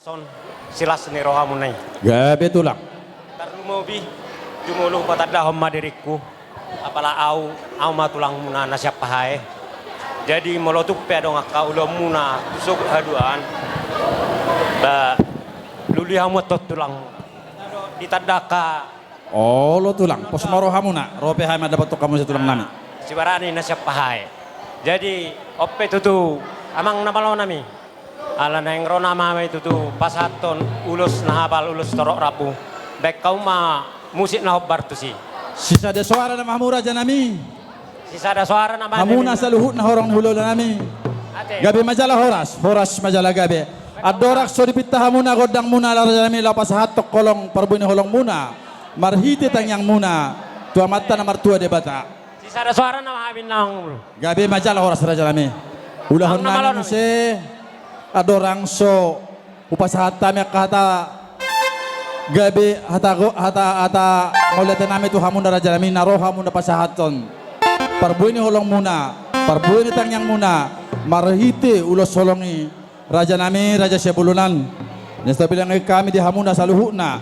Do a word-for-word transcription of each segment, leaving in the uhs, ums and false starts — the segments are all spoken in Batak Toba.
Son, silas ni rohamuna i. Gabe tulang. Tarlumobi, jumolo hupatandahon ma diringku. Apala au, au ma tulangmuna na sian Pahae. Jadi molo tung pe adong angka ulaonmuna tu sogot haduan, ba, lului hamu antong tulang. Ditanda angka. Olo tulang, pos ma rohamuna, ro pe hami mandapothon hamu sian tulang nami. Sibarani na sian Pahae. Jadi, on pe tutu, amang na malo nami. Ala naeng ro nama hami tutu pasahathon ulos na hapal, ulos torop rambu. Baen hamu ma musik na hombar tusi. Sisada soara nama hamu raja nami. Sisada soara nama hamu. Hamuna saluhutna horong ni hulahula nami. Ate. Gabe ma jala horas, horas ma jala gabe. Andorang so dipinta hamuna gondangmuna raja nami laho pasahathon holong parbue ni holongmuna marhite tangiangmuna tu Amanta na martua Debata. Sisada soara nama hami nang. Gabe ma jala horas raja nami. Ulahon nami muse andorang so hupasahat hami angka hata gabe, hata go-, hata, hata mauliate nami tu hamuna raja nami na ro hamuna pasahathon parbue ni holongmuna, parbue ni tangiangmuna marhite ulos holong i. Raja nami, Raja Siabolon an, na so tabilangi hami di hamuna saluhutna,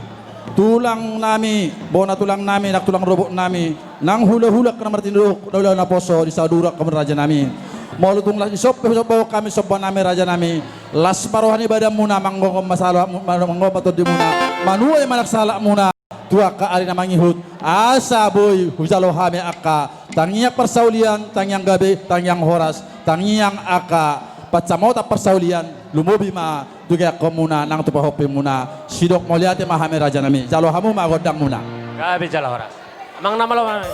tulang nami, bona tulang nami, nang tulang rorobot nami, nang hulahula na martinodohon na ulaon naposo di saluhut angka raja nami. Molo tung las ni somba, somba hami somba nami raja nami, las ma roha ni badanmuna, manggohon ma sala-, manggohon ma tondimuna, manuhai ma nang sahalakmuna tu angka ari na mangihut, asa boi hujalo hami angka tangiang parsaulian, tangiang gabe, tangiang horas, tangiang angka pansamotan parsaulian, lumobi ma tu gaeonmuna nang tu pahompimuna. Sidok mauliate ma hami raja nami, jalo hamu ma gondangmuna. Gabe jala horas. Amang na malo ma.